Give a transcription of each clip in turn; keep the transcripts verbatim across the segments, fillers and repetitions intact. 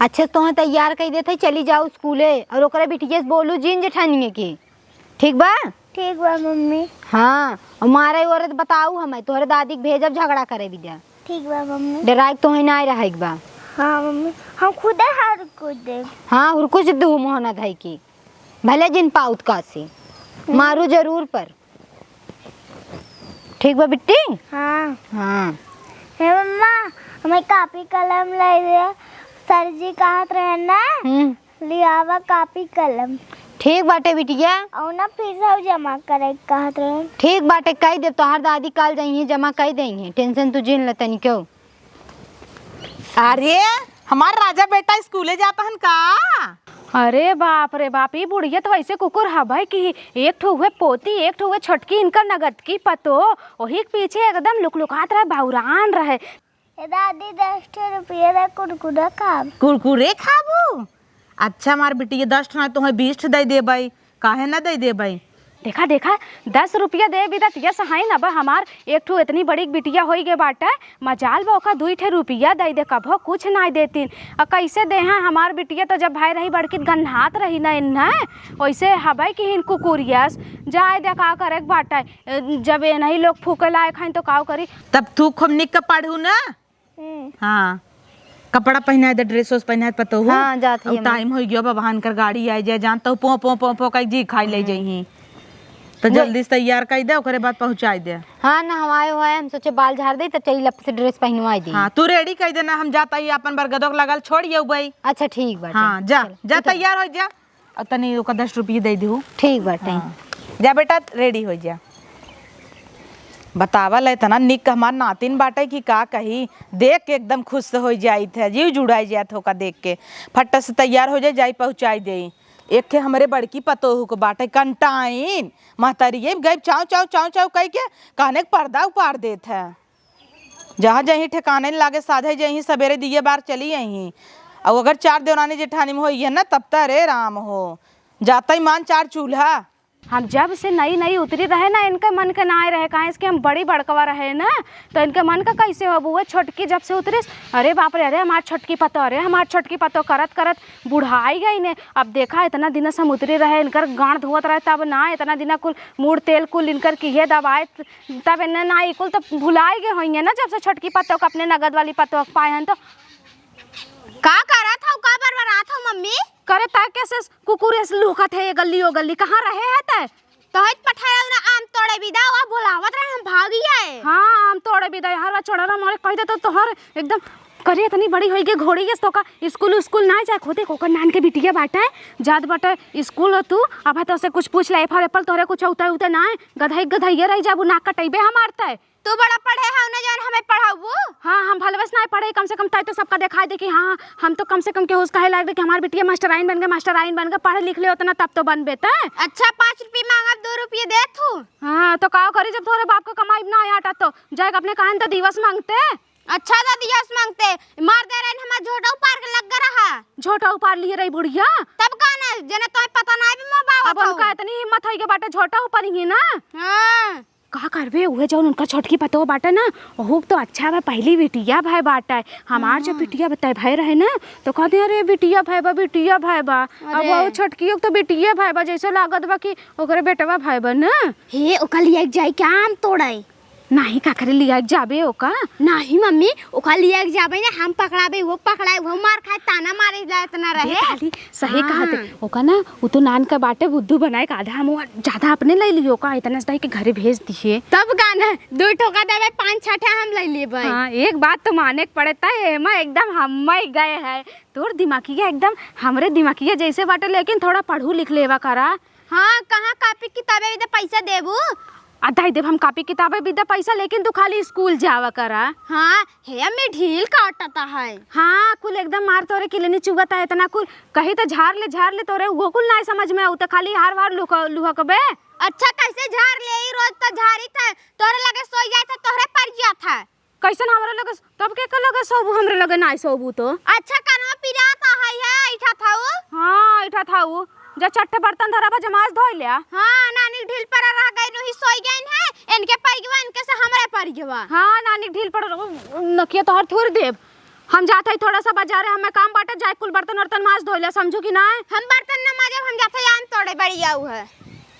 अच्छा, तोहे तैयार कइ देत है, चली जाउ स्कूले, और ओकरे बिटिया से बोलू जिन जेठानिए के, ठीक बा? ठीक बा मम्मी। हाँ, और मारे औरत बताऊ हमें, तोहरे दादी के भेजब झगड़ा करे बिदा। ठीक बा मम्मी। डराइक तोहे नाहीं रहइक बा। हाँ मम्मी, हम खुदे हर कुछ देब। हाँ, हुरकुच दू मोहना धइ के, भले जिन पाउत का से, मारू जरूर पर। ठीक बा बिट्टी? हाँ। हाँ। हे मम्मा, हमें कापी कलम लाई दे। सर जी कहत रहे ना, हम्म। लियावा कापी कलम। ठीक बाटे बिटिया। और ना फीस जमा करे कहत रहे। ठीक बाटे, कहि देब, तोहार दादी काल जइहीं, जमा कइ देइहीं, tension तू जिन ले तनिको। अरे, हमार राजा बेटा स्कूले जात हन का? अरे बाप रे बाप, ई बुढ़िया तो वैसे कुकुर हबै कि एक ठो हुए पोती, एक ठो हुए छोटकी इनकर नगद की पतो, वही के पीछे एकदम लुकलुकात रहे, बौरान रहे। ए दादी, दस ठो रुपया दे, कुरकुरे खाब। कुरकुरे खाबू? अच्छा, हमार बिटिया, दस ठो नाहीं तोहे बीस ठो दइ देबै, काहे ना दइ देबै? देखा, देखा, दस रुपया दे बिदा तिया सहाई ना बा हमार, एक ठो इतनी बड़ी बिटिया होई गे बाटे, मजाल बा ओका दुई ठे रुपया दइ दे, कभो कुछ नाहीं देतिन। आ कैसे देहा हमार बिटिया, तो जब भाई रही बड़की त गन्हात रही ना इन्हें, वैसे हबै कि हिन कुकुरियस, जाए दे का करे के बाटे, जब ए नहीं लोग फूके लायक हैं तो काव करी। तब तू खूब निक के पढ़ू ना, हम्म। हाँ, कपड़ा पहिनाइ दे, dress ओस पहिनाइ दे पतोहू। हाँ, जात ही अब हम। Time होइ गयो, बबहान कर गाड़ी आइ जाए, जानत हूँ, पों, पों, पों, पों, कइ जी खाइ लइ हम्म। जइहीं। तो वे- जल्दी से तैयार कइ दे, ओकरे बाद पहुँचाइ दे। हाँ, नहवाए हुआए, हम सोचे बाल झार दे, तब चली लप से dress पहिनवाइ दी। हाँ, तू ready कइ देना, हम जात ही अपन बरगदों के लगल छोड़ अउबइ। अच्छा, ठीक बाटे। हाँ, जा, चल, जा, उतर। तैयार होइ जा। अउर तनी ओका दस रुपया दइ दिहू। ठीक बाटे। हाँ। जा बेटा, ready होइ जा। बतावा ले, इतना निक हमार नातिन बाटे कि का कही, देख के एकदम खुश होइ जाइत है, जीव जुड़ाइ जात है ओका देख के। फट से तैयार होइ जाए, जाई पहुँचाइ देई। एक ठे हमरे बड़की पतोहू के बाटे कंटाइन, महतरिये गइब चाव चाव चाव चाव कइ के काने के पर्दा उपार देत है। जहाँ जहीं ठेकाने न लागे, साधे जहीं सबेरे दिए बार चली अइहीं। अउ अगर चार देवरानी जेठानी में होइहैं ना, तब त अरे राम हो, जातइ मान चार चूल्हा। हम जब से नई नई उतरी रहे ना, इनके मन के नाय रहे, काहे से कि हम बड़ी बड़कवा रहे ना, तो इनके मन का कैसे होबू? वो छोटकी जब से उतरिस, अरे बाप रे, अरे हमार छोटकी पतो, अरे हमार छोटकी पतो करत करत बुढ़ाई गई ने। अब देखा, इतना दिन से हम उतरी रहे, इनकर गांड धोवत रहे, तब ना इतना दिन कुल मूड़ तेल कुल इनकर किहे दबाए, तब एन्ने ना ई कुल तो भुलाई गए होइहैं ना, जब से छोटकी पतोह के अपने नगद वाली पतोह के पाए हन तो। का करत हऊ, का बरबरात हऊ मम्मी? करे ता कैसे कुकुर ऐसे लुकत है ये गल्ली ओ गल्ली, कहाँ रहे है तै? तोहित पठाया ना आम तोड़े बिदा, वा बुलावत रहे, हम भागी आए। हाँ, आम तोड़े बिदा, हर बार चढ़ल हमारे कह दे तो तोहर एकदम करे इतनी बड़ी होई गई घोड़ी, ये तो का स्कूल, स्कूल ना जाए, खुदे कोकर नान के बिटिया बाटे, जात बाटे स्कूल हो तू, अब है तो से कुछ पूछ ले, एफल एफल तोहरे कुछ उतर उतर ना है, गधई गधइये रह जाबू, नाक कटइबे हमार तै। तू बड़ा पढ़े हऊ ना, जौन हमें पढ़ाऊ? हाँ, हम भलवस ना पढ़े, कम से कम तै तो सबका देखाई दे कि हाँ, हम तो कम से कम केहू से कहे लायक दे कि हमार बिटिया मास्टराइन बन गए, मास्टराइन बन गए, पढ़ लिख ले उतना तब तो बनबे तै। अच्छा, पाँच रुपये मांगब, दो रुपये दे तू। हाँ, तो का करी जब तोहरे बाप को कमाई ना आटा तो जाए अपने कहन तो दिवस मांगते। अच्छा तो दिवस मांगते, मार दे रहे हमार झोटा उपार के लग गया रहा। झोटा उपार लिए रही बुढ़िया। तब का ना, जने तोहे पता ना भी मोबाइल अब उनका इतनी हिम्मत है के बाटे झोटा उपार ही ना। हाँ। का करबे, उहे जौन उनकर छोटकी पतोह बाटे ना, ओहू के तो अच्छा बा, पहली बिटिया भय बाटे। हमार जब हाँ। बिटिया बताए भय रहे ना, तो कहते, "अरे बिटिया भय बा, बिटिया भय बा।" अब अरे। वो छोटकियो के तो बिटिया भय बा, जैसे लागत बा कि ओकरे बेटवा भय बा ना। हे, ओका लिया के जाई क्या आम तोड़े? नाही, का करे लिया के जाबे ओका? नाही मम्मी, ओका लिया के जाबे ना, हम पकड़ाबे, वो पकड़ाए, वो मार खाए, ताना मारे ला इतना रहे। देख हाली, सही हाँ। कहत है। ओका ना, उ तो नान का बाटे बुद्धू बनाए का आधा हम वो ज्यादा अपने ले लियो का, इतना सदाई के घरे भेज दिए। तब का ना, दो ठोका देवे, पाँच छठा हम ले लेबे। हाँ, एक बात तो माने के पड़े, तय एमा एकदम हम ही गए है। तोर दिमागिया एकदम हमरे दिमागिया जैसे बाटे, लेकिन थोड़ा पढ़ू लिख लेवा करा। हाँ, कहाँ कापी किताबे बिदा पैसा देबू? आ, दे देब हम कापी किताबे बिदा पैसा, लेकिन तू खाली स्कूल जावा करा। हाँ, हे अम्मी ढील काटता है। हाँ, कुल एकदम मार तोरे किलनी चुगता है इतना कुल। कही तो झार ले, झार ले, तोरे वो कुल नाय समझ में आऊ, तो खाली हार वार लुह-, लुहकबे। अच्छा, कैसे झार ले? ई रोज तो झारी था, तोरे लगे सोई जाए था, तोहरे पर गया था। कैसन हमरे लगे, तब के के लगे सोबू, हमरे लगे नाय सोबू तो। अच्छा, कनवा पिरात है, है, ऐठा थाऊ? हाँ, ऐठा थाऊ। जा चट्टे बर्तन धरा बा, जमाज धोई लिया। हाँ, नानी ढील पर रह गई, नुही सोई गई है, इनके परिगवा, इनके से हमरे परिगवा। हाँ, नानी ढील पर, नकिया तोहर थोड़ देब। हम जात हई थोड़ा सा बाजारे, हमें काम बाटे, जाए कुल बर्तन वर्तन माज धोइले, समझू कि नाय? हम बर्तन न माजब, हम जात हई आम तोड़े, बड़ी आऊ है।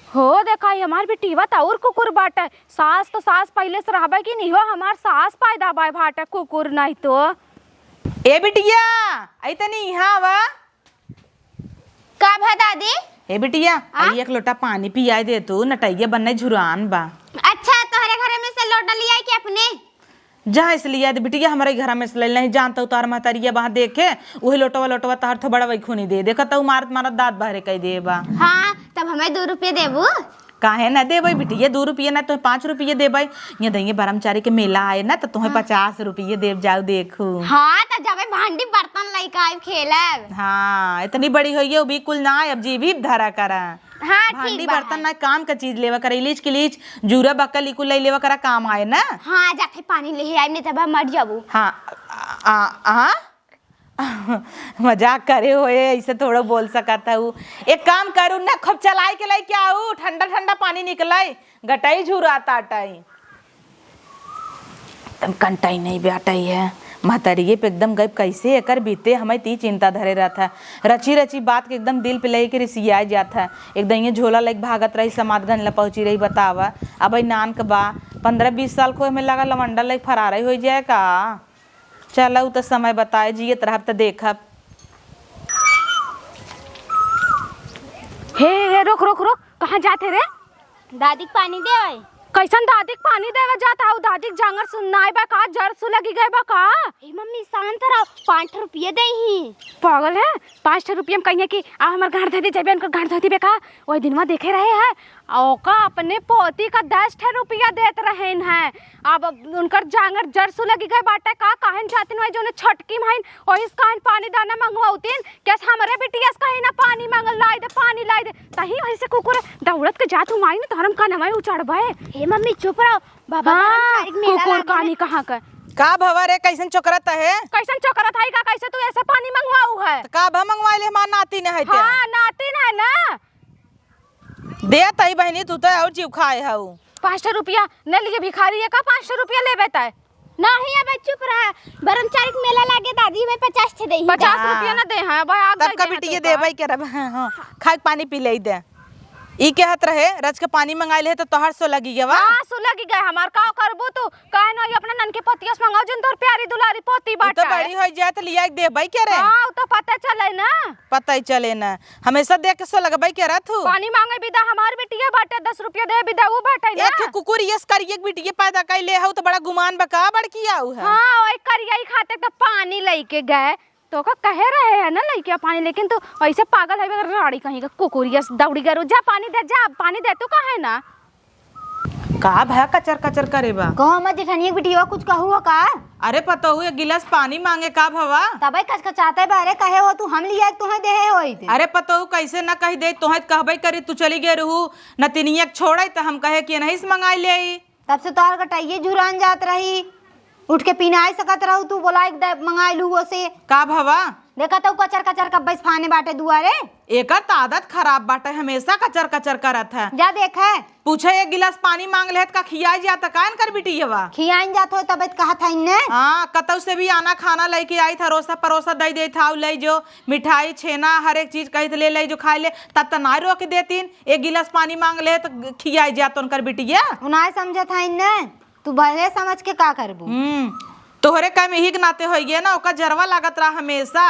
हो देखा, ई हमार बिटिया त और कुकुर बाटे। सास तो सास पहिले से रहबे कि नहीं हो, हमार सास पैदा बाय बाटे कुकुर नहीं तो। ए बिटिया, आई तनी यहाँ आवा। का भा दादी? ए बिटिया, आ? आई एक लोटा पानी पियाई दे तू, नटैया बनने झुरान बा। अच्छा, तोहरे घरे में से लोटा लियाई के अपने? जा इसलिए दे बिटिया, हमारे घर में से ले नहीं जानता हूँ, तोहर महतरिया वहाँ देखे, वही लोटवा लोटवा तोहर थोबड़ा वही खूनी दे, देखा तो मारत मारत दाँत बाहरे कई दे बा। हाँ, तब हमें दो रुपये देबू? काहे ना देबै बिटिया, दो रुपये ना तो पाँच रुपये देबै। ये दइये ब्रह्मचारी के मेला आए ना तो तुम्हें हाँ। पचास रुपये देब, जाओ देखू। हाँ, तो जबे भांडी बर्तन लइके आइब खेलब। हाँ, इतनी बड़ी होइए, वो बिल्कुल ना आए, अब जीभी धरा करा। हाँ, ठीक भांडी बा, बर्तन है। ना काम का चीज लेवा करा, इलीच किलीच, जूरा बक्कल इकुल ले लेवा करा, काम आए ना। हाँ, जाके पानी ले आइब, नहीं तब मर जाबू। हाँ, आ, आ, आ? मजाक करे होए, ऐसे थोड़ो बोल सकत हऊ। एक काम करू ना, खूब चलाई के लेके आऊ, ठंडा ठंडा पानी निकले, गटई झुरात आटई। एकदम कंटाई नहीं बेटई है, महतरिये पे एकदम गैप कैसे एकर बीते, हमें ती चिंता धरे रहत है। रची रची बात के एकदम दिल पे लेके रिसिया जात है। एकदम ये झोला लेके भागत रही, समादगंज ला पहुँची रही, बतावा। अब ई नान के बा, पन्द्रह बीस साल को हमें लगा लवंडा लेके फरार हो जाए का। चला, उ त समय बताए, जियत रहब त देखब। हे, हे, रुक, रुक, रुक, कहाँ जात है रे? दादी के पानी दे आई। कैसन दादी के पानी देवे जात हऊ? दादी के जांगर सुन्नाई बा का? जर सु लगी गए बा का? हे मम्मी, शांत रहो, पाँच ठे रुपये दे ही। पागल है, पाँच ठे रुपये में कहिए कि आ हमार गांठ धोती, जब उनकर गांठ धोती बे का, वही दिनवा देखे रहे है, आ ओका अपने पोती का दस ठे रुपया देत रहेन है। अब उनकर जांगर जर सु लगी गए बाटे का, काहे न जातिन वही जौने छोटकी माइन, ओहिस काहे न पानी दाना मंगवाउतिन, कैसे हमरे बिटिया से कहीं ना पानी मांगल, लाई दे, पानी लाई दे। तही वही से कुकुर दौड़त के जात हूँ आई न, तोहरम का नवाई उचड़बे। हे मम्मी, चुप रहो, बाबा हाँ, ब्रह्मचारी के मेला कुकुर लागल है। कहानी कहाँ का। का भवा रे, कैसन चोकरत है? कैसन चोकरत है का, कैसे तू ऐसे पानी मंगवाऊ है? त का भा मंगवाइले, हमार नातिन है ते? हाँ, नातिन है ना। दे तई बहिनी, तू तो और जीव खाए हऊ। पाँच ठे रुपया न लिए भिखारी, ये का पाँच ठे रुपया लेबे तय? नहीं, अबे चुप रहा। ब्रह्मचारी के मेला लागे दादी, मैं पचास ठे दे ही। पचास हाँ। रुपया न दे, हाँ, अब आग तब जाए का दे, बिटिया हाँ, तो देबै का? करब, हाँ, हाँ। खाए के पानी पी ले दे। ई कहत रहे, रच के पानी मंगाइले है तो तोहर सो लगी गवा। हाँ, सो लगी गए हमार, का करबू तू? काहे ना ये अपना ननकी पोतिया से मंगाओ, जिन तोर प्यारी दुलारी पोती उ तो बाटे। बड़ी हो जाए तो लिया के देबै के रे। हाँ, उ तो पता चले ना। पता ही चले ना। हमेशा देख के सो लगबै के रहत हूँ। पानी मांगे बिदा हमार बिटिया बाटे, दस रुपया दे बिदा उ बाटे ना। एक ठो कुकुर यस करिए के बिटिया पैदा कैले हऊ तो बड़ा गुमान बा का बड़की आऊ है। हाँ, ओए करिया ही खाते तो पानी लेके गए। तो का कहे रहे है ना लइके पानी, लेकिन तू ऐसे पागल है, अगर राड़ी कहीं का कुकुर यस दौड़ी गरू, जा पानी दे, जा पानी दे, तू कहे ना। का भया कचर कचर करे बा? कहो मत जेठनिया के बिटिया, कुछ कहू हो का? अरे पतोहू, एक गिलास पानी मांगे का भवा? तबे कचकचाते बारे कहे हो तू, हम लिया के तुहें देहे होई थे। अरे पतोहू, कैसे न कह दे, तुहें कहबे करी, तू चली गए रहू नतिनिया के छोड़े, त हम कहे कि नहीं से मंगाई ले आई। तब से तोहर गटइये झुरान जात रही, उठ के पिनाई सकत रहू, तू बोला एक दे मंगाई लू ओसे। का भवा? देखा तो कचर कचर कब्बे से फाने बाटे दुआरे। एकर त आदत खराब बाटे, हमेशा कचर कचर करत है। जा देखे। पूछे, एक गिलास पानी मांग लेत का खियाई जात का इनकर बिटियवा? खियाइन जात हो तबे त कहत है इन्ने। हाँ, कतौ से भी आना खाना लइके आई था, रोसा परोसा दई देत था, ले जो मिठाई छेना हर एक चीज कहित ले, ले जो खाए ले, तब त नाय रोक देतीन। एक गिलास पानी मांग ले त खियाई जात उनकर बिटिया। उनाय समझत है इन्ने, तू भले समझ के का करबू? हम्म, तोहरे काम यही के नाते होई गया ना, ओका जरवा लागत रहा हमेशा।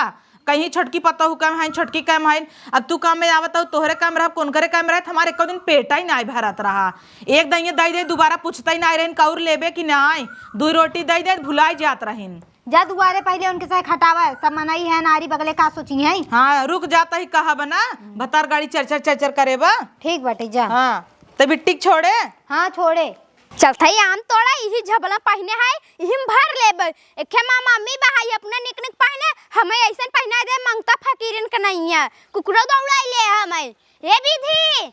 कहीं छोटकी पतोहू काम है, छोटकी काम है, अब तू काम में आवत हो, तोहरे काम रहा, कौन करे काम रहा, हमारे एको दिन पेटा ही ना भरत रहा। एक दाइये दाई दे, दोबारा पूछता ही ना रहन, कौर लेबे कि ना, दुई रोटी दई दे, भुलाई जात रहिन। जा दुआरे पहिले उनके साथ हटावा, सब मनई है, नारी बगले का सोची है। हाँ, रुक जाता ही कहब ना, भतार गाड़ी चर चर चर चर करे बा। ठीक बाटे, जा। हाँ, त बिट्टी के छोड़े। हाँ, छोड़े। चलत हई आम तोड़ा, इही झबला पहिने है, इही में भर लेबे। एखे माँ मम्मी बा है, अपने निक निक पहिने, हमें ऐसन पहिना दे, मंगता फकीरन के नहीं है। कुकुरो दौड़ाई ले हमें। ए विधि!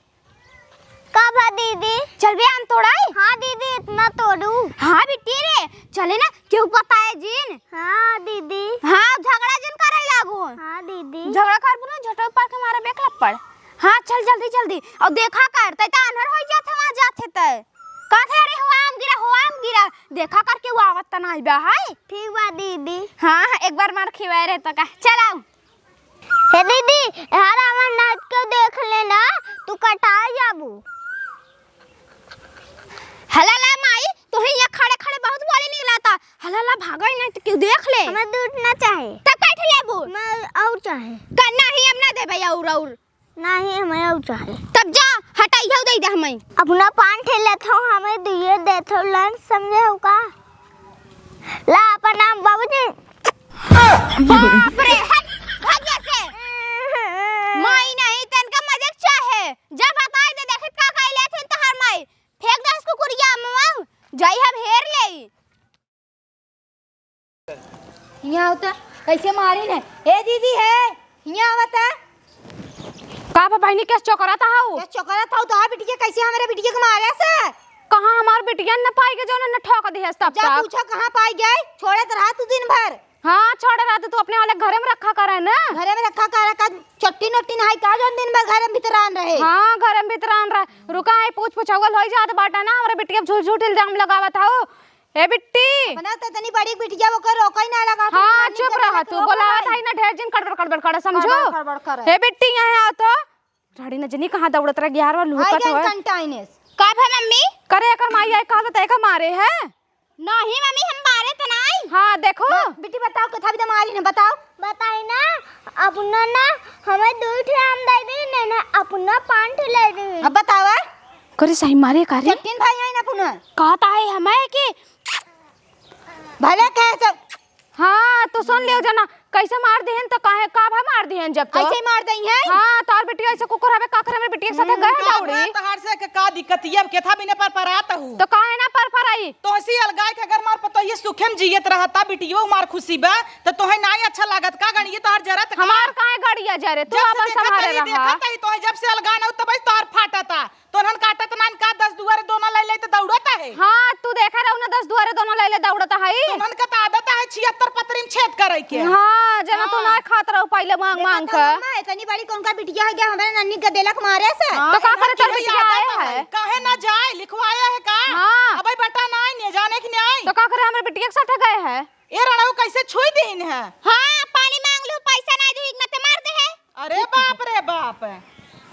का बा दीदी? चलबे आम तोड़ाई? हाँ दीदी, इतना तोड़ू। हाँ बिट्टी रे, चले ना, केहू बताए जिन। हाँ दीदी। हाँ, झगड़ा जिन करे लागो। हाँ दीदी। झगड़ा करबू ना, झटक पार के मारा बेक लप्पड़। हाँ, चल जल्दी जल्दी। और देखा कर, तै त आन्हर होई जात है, वहाँ जात है तै। का थे रे, हो आम गिरा, हो आम गिरा। देखा करके वो आवत त नाई बा, है? ठीक बा दीदी। हाँ, हाँ, एक बार मार खिवाए रहे तो का। चल आओ। हे दीदी, यार, हमार नाच के देख लेना, तू कटाई जाबू। हला ला माई, तोहे यहाँ खड़े खड़े बहुत बोले निकला था। हला ला भागो ही नहीं तो क्यों देख ले। हमें दूध ना चाहे। तब काट लेबू। मैं और चाहे। का नहीं, हम ना देबे और, और। नहीं, हमें और चाहे। तब जा, हटा, इहउ दे दे हमें। अपना पान ठेले थो, हमें दिए दे थो, लंच समझे हो का? ला, अपन नाम बाबूजी। बाप रे, हट, भाग यहाँ से। माई नहीं, तनका मजे के चाहे। जा बताई दे, देखित का कइले हथिन तोहार माई। फेंक दे इसको कुरिया में, जाई हम हेर लेई। हियाँ आवता, कैसे मारिन है? ए दीदी है, हियाँ आवता। का बा बहिनी, केस चोकरत हऊ? केस चोकरत हऊ, तोहार बिटिया कैसे हमरे बिटिया के मारे से? कहाँ हमार बिटिया न पाई के जौन न ठोक दिहस तब जा तक? पूछा कहाँ पाई गई? छोड़त रहा तू दिन भर। हाँ, छोड़े रहा तू, तू अपने वाले घरे में रखा करे ना। घरे में रखा करे का? चट्टी नट्टी नहाई का जौन दिन भर घरे में भितरान रहे? हाँ, घरे में भितरान रहे। रुका, आई पूछ पुछौल होई जात बाटा ना, हमरे बिटिया पे झूठ झूठ इल्जाम लगावत हऊ। ए बिट्टी। अपना तो इतनी बड़ी बिटिया, ओकर रोका ही ना लगा, हाँ, चुप रहा तू, बोलावत है ना, ढेर जिन कड़बड़ कड़बड़ करे, समझो। कड़बड़ कड़बड़ करे। ए बिट्टी, यहाँ आओ तो। झाड़ी न जनी कहाँ दौड़त रह, ग्यारह बार आई लुहकत गई होए। कंटाइनेस। का भा मम्मी? करे एकर माई आई कहल त एकर मारे है। नहीं मम्मी, हम मारे त नाई। हाँ, देखो। ब-, बिट्टी बताओ, कथा भी तो मारी ने, बताओ। बताई ना, अपना ना, हमें दो ठे आम दे दी, ने, ने, अपना पान ठे ले दी। अब बताओ, ए? करे सही मारे का रे? चट्टिन भाई आई ना पुनः। कहता है हमें कि भले कहे सब। हाँ, तो सुन लियो जना, कैसे मार दिहन तो काहे, का भा मार दिहन जब तो? ऐसे ही मार दई है। हाँ, तोर बिटिया ऐसे कुकुर हवे, काकर हमरे बिटिया के साथे हम्म, गए का दौड़ी। बात तोहार से के का दिक्कत ये, अब केथा बिने पर परात हूँ। तो काहे ना पर पराई? तो ऐसी अलगाय के अगर मार पतो ये सुखे में जियत रहता, बिटियो मार खुशी बा, तो तोहे नाई अच्छा लागत का? गणिये तोहार जरत का? हमार काहे गड़िया जरे? तू जब से अपन देखत संभारे रही, रहा। देखत रही, तोहे जब से अलगा ना हो, तब से तोहार फाटता। तोहन काटत नान का दस दुआरे दोना लइ लइ त दौड़त है? हाँ, तू देखा रहू ना दस दुआरे दोना लइ लइ दौड़त है। तोहन का त आदत है छिहत्तर पतरी में छेद करे के। हाँ, जना तू हाँ। ना खात रहू पहिले मांग मांग देखा के। तो अम्मा, इतनी बड़ी कौन का बिटिया है क्या हमारे नन्नी गदेला के मारे से? हाँ, तो का करे तोर बिटिया आए है? काहे ना जाए, लिखवाया है का? हाँ। अबे बेटा ना आई, ने जाने कि नहीं आई? तो का करे हमरे बिटिया के साथे गए है? ए रणऊ कैसे छुई दीन है? हाँ, पानी मांग लू, पैसा ना दू, एक न ते मार दे है। अरे बाप रे बाप।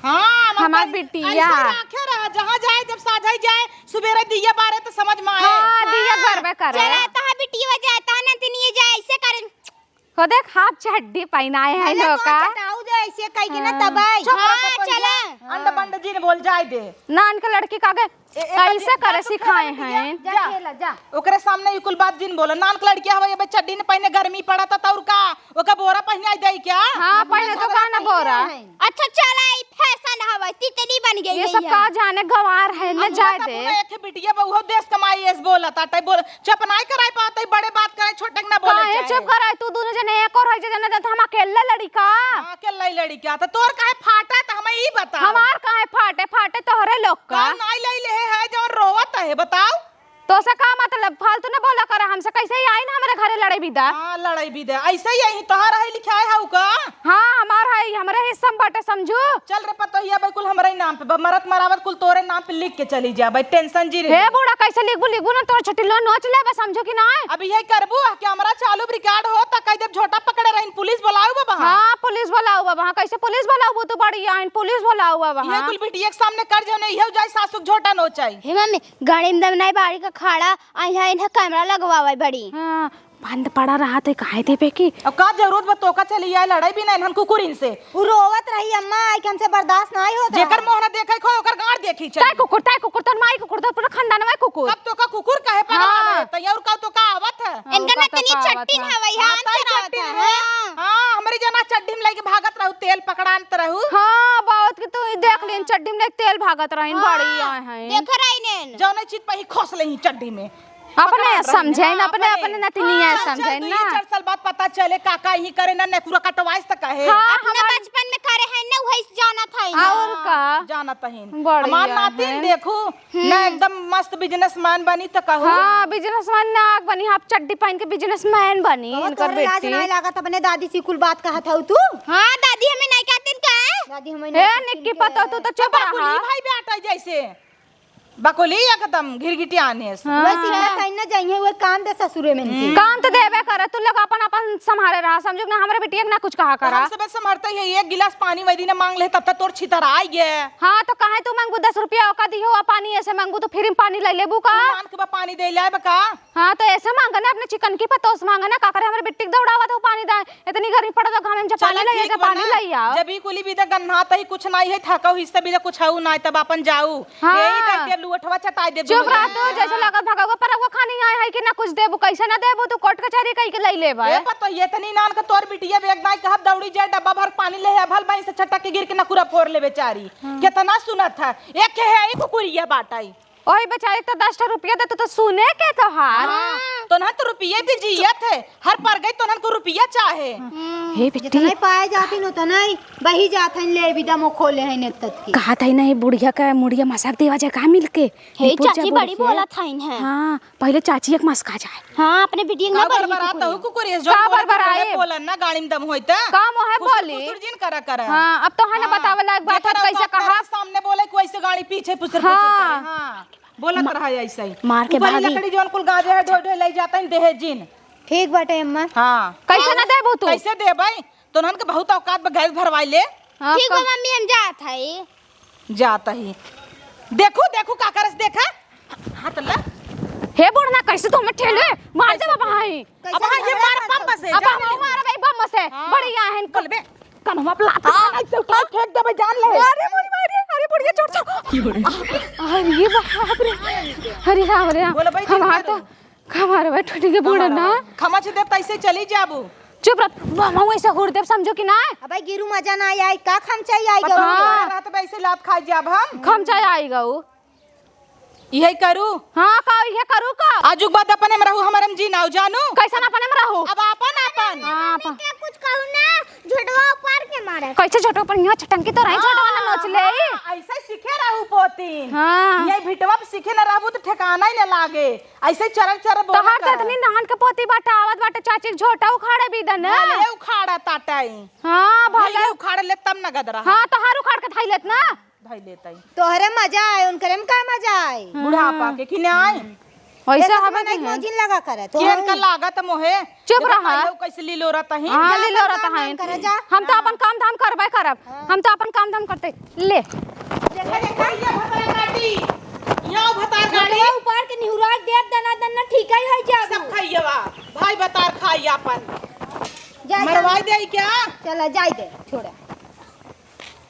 हाँ, हमार बिटिया। ऐसे राखे रहा, जहाँ जाए जब साझाई जाए, सुबेरे दिया बारे तो समझ में आए। हाँ, दिया हाँ, बरबे करे। चला, तहाँ बिटिया जाए, तहाँ नंदिनिया जाए, ऐसे करे। हो देख, हाफ चड्डी पहिनाए हैं अरे लोग तो का। चटाऊ दे ऐसे कह के ना हाँ। तबाई। चुप रहो, हाँ, चुप रहो। चला। अंड बंड जी ने बोल जाए दे। नान के लड़की का के ए, ए, कैसे करे सिखाए हैं? जा, जा। ओकरे सामने ई कुल बात जिन बोला। नान के लड़किया हवा, ये बे चड्डी न पहिने, गर्मी पड़त त और का? ओका बोरा पहिने आई दई क्या? हाँ, पहिने तो का ना बोरा। अच्छा, चला, ई फैशन हवा, तितली बन गई ये है सब ये। का जाने गवार है, न अब जाए दे। एक बिटिया बा, उहो देश कमाई एस बोलत आटे, बोल, चुप नाई कराई पाते, बड़े बात करे, छोटे के ना बोले काहे चाहे। चुप कराई, तू दोनों जने एक और है, जे जने त हम अकेले लड़ी का? हाँ, अकेले लड़ी का? त तोर काहे फाटा, त हमें ई बता। हमार काहे फाटे, फाटे तोहरे लोग का। का नाई लई ले है, जौन रोवत है, बताओ। तो से का मतलब, फालतू न बोला करा हमसे, कैसे ही आई ना हमरे घरे लड़ाई बिदा। हाँ, लड़ाई बिदा, ऐसे ही यही तोहार है, लिखाए है का? हाँ, हमार है, हमरे हिस्सा में बाटे, समझू। चल रे पतोहिया, बिल्कुल हमरे नाम पे बा, मरत मरावत कुल तोरे नाम पे लिख के चली जाबे, tension जी रे। हे बूढ़ा, कैसे लिखबू, लिखबू ना, तोर छुट्टी लो, नोच लेबे, समझू कि ना? अब यही करबू, कैमरा चालू, record हो, त कह देब झोटा पकड़े रहिन, पुलिस बुलाऊ बाबा। हाँ, पुलिस बुलाऊ बाबा, हाँ, कैसे पुलिस बुलाऊ, तू बड़ी आइन, पुलिस बुलाऊ बाबा, ये हाँ। कुल बिटिया के सामने कर, जौने इहे जाए सासुक झोटा नोचाई। हे मम्मी, गाड़ी में दम नहीं, बाड़ी का खाड़ा, आई है, इन्हें कैमरा लगवावे बड़ी। हाँ, बंद पड़ा रहा तो काहे देबे की? अब का जरूरत बा तोका चली आए लड़ाई भी ना इन्हन कुकुरिन से। उ रोवत रही अम्मा, आई कि हमसे बर्दाश्त नहीं होता। जेकर मुंह ना देखे खो, ओकर गांड देखी चली। तै कुकुर, तै कुकुर, तोर माई कुकुर, तोर पूरा खानदान में कुकुर। कब तोका कुकुर कहे पागल हाँ। है? तै और का तोका आवत है? हाँ, इनका ओका ना तोका इतनी आवत छट्टी है। हवाई हाँ, हम तै चलावत छट्टी है। है। हाँ। हाँ, हमरी जना चड्ढी में लेके भागत रहू, तेल पकड़ानत रहू। हाँ, बहुत कि तू ही देख लेन, हाँ। चड्ढी में लेके तेल भागत रहिन, हाँ। बड़ी आए हैं। देख रही नेन। जौने चीज पर ही खोस लेही चड्ढी में। अपने पकड़ान रही समझे ना, ना, अपने, अपने। अपने नतिनिया हाँ, समझे चल, दो ना। ये चार साल बाद पता चले काका यही करे ना, नेकुरा कटवाइस त कहे। हाँ, अपना हमार बचपन में करे हैं ना, वही से जानत है ना। और का? जानत है। बड़ी हमार नातिन है। देखू, हम्म। ना एकदम मस्त businessman बनी त कहू। हाँ, businessman ना बनी, हाफ चड्डी पहन के businessman बनी, तो इनकर तोरे लाज बेटी। नहीं लागत, अपने दादी से कुल बात कहत हऊ तू? हाँ, दादी हमें नहीं कहतीन का? दादी हमें हे, नहीं कहतीन निक्की का? पतो, तू तो चुप रहा। कुली भाई बेटा जैसे। बकोली एकदम घिरघिटियाने से। हाँ। वैसे ना कहीं ना जाइए, वो काम दे ससुरे में इनके। हम्म। काम तो देबे करे, तू लोग अपन, अपन संभाले रहा, समझो कि ना, हमरे बिटिया के ना कुछ कहा तो करा। हम सबे संभालते ही, एक गिलास पानी वही दिन मांग ले, तब तक तोर छितर आई गे। हाँ, तो काहे तू मांगबू दस रुपया ओका दिहो, आ पानी ऐसे मांगबू, तो फ्री में पानी ले लेबू का? तू मान के बा पानी दे ले बा का? हाँ, तो ऐसे मांगे ना, अपने चिकन की पतोस मांगे ना, का करे हमरे बिट्टी के दौड़ावत हो पानी दाए, इतनी गर्मी पड़त बा, घामे में जब पानी चला ले, ठीक के बा पानी ना। ले आओ। जब ई कुली बिदा गन्हात ही कुछ नाई है, थाकौ हिस्सा बिदा कुछ हऊ नाई, तब अपन जाऊ। हाँ। यही तक के लुअठवा चटाई दे चुप दोनों रह जने। तू, जैसे हाँ। लगत भगवा पर वो खानी आए है कि ना कुछ देबू, कैसे ना देबू, तू कोर्ट कचहरी कई के ले लेबे। ए पतो, ये तनी नान के तोर बिटिया बेग नाई कहब दौड़ी जाए, डब्बा भर पानी ले है, भल बाई से छटक के गिर के नकुरा फोर ले बेचारी। हाँ। केतना सुनत है, एक है ई कुकुरिया बाटाई। ओही बेचारी तो दस ठो रुपया देतू तो सुने के तोहार। हाँ, तोन्हन तो रुपये भी जियत है, हर पर गई तोन्हन को रुपया चाहे। हम्म, हे बिट्टी। जितना ही पाए जाती न उतना ही बही जात है, ले बिदा मुँह खोले है नेतत की। कहा था ही नहीं बुढ़िया का मुड़िया मसाक देवा जाए का मिलके। हे रिपोर्ट चाची जाए बड़ी बोले। बोला था इन्हें। हाँ, पहले चाची एक मस्का जाए। हाँ, अपने बिटिया का ना बड़ी बरबरात कुकुरी। हो कुकुरी, जो का बोले बरबराए? पहले बोलन ना, गाड़ी में दम होई त। का मोहे कुसुर बोली? कुसुर जिन करा करा। हाँ, अब तो है ना हाँ, बतावे लायक बात है, जेकर कैसे औकात कहा? ना सामने बोले, कोई से गाड़ी पीछे पुसुर पुसुर हाँ। करे। हाँ, बोलत मा-, रहा ऐसे ही। मार के ऊपर ही भागी। लकड़ी जौन कुल गाजे है, ढोई ढोई ले जाता है, देहे जिन। ठीक बाटे अम्मा। हाँ। कैसे और ना देबू तू? कैसे देबै? तोन्हन के बहुत औकात बा, गैस भरवाई ले। हाँ, ठीक बा का- मम्मी, हम जात हई। जात ही। देखू, देखू, का करस, देखा। हाथ ला। हे बुढ़ना, कैसे तू हमें ठेले? मार दे बाबा, हाय। कैसे अब हाँ, ये मारा मार था? बम से, अब जा हम बोले। मार भाई बम से। हाँ। बढ़िया है इनको। बोलबे। कन्हवा पे लात हाँ। मार, ऐसे उठा फेंक देबे, जान ले। अरे बुढ़ी मारी, अरे बुढ़िया चोट, चोट। अरे बाप रे। अरे राम रे। बोले भाई, ठीक हमार करो। तो, हमार भाई ठुटी के बूढ़ा ना। खमा छे देब, तैसे चली जाबू। चुप रह, हम ऐसे हुर देब, समझो कि ना? अबे गिरू मजा ना आई, का खमचाई आई पता गऊ? नहीं, हाँ। रहत बे ऐसे लात खा जाब हम। खमचाई आई गऊ। इहे करू? हाँ, का इहे करू का? आजुक बाद अपने में रहू, हमरे में जी नाउ जानू। कैसन अपने में रहू? अब आपन, आपन। हाँ, आपन। के कुछ कहू ना, झोटवा उपार के मारे। कैसे झोटवा पर यहाँ चटंकी तो रहे, झोटवा ना नोच ले। हाँ, ऐसे सीखे रहू पोतीन। हाँ। ये भिटवा पे सीखे ना रहबू तो ठिकाना ही ना लागे। ऐसे चरर चरर बोला तोहार तो कर। इतनी नान के पोती बाटा आवत बाटे, चाची के झोटा उखाड़े भी दन। भले उखाड़ा ताटाई। हाँ, भले। भले उखाड़ ले तब नगद रहा। हाँ, तोहार उखाड़ के धाई लेत ना। धई लेतई। तोहरे मजा आए, उनकरे में का मजा आए? बुढ़ापा के कि नाई? ऐसे ऐसे हवे समय कि नहीं। मोजिन लगा करे, तो केहन का लागत मोहे। चुप देखो रहा। भाई लोग कैसे लीलो रहता है। हाँ, जा लीलो अपन रहता काम है। धाम करे, जा। हम तो हाँ। अपन काम धाम करबे करब। हाँ। हम तो अपन काम धाम करते। ले। देखा, देखा, ये भतरा काटी। यो भतार गाड़ी। झोटवा उपार के निहुरा देत दना दना ठीक ही है जाबू। सब खाइए बा। भाई भतार खाई अपन। जा, जा। मरवाई दे क्या? चला, जाई दे, छोड़ा।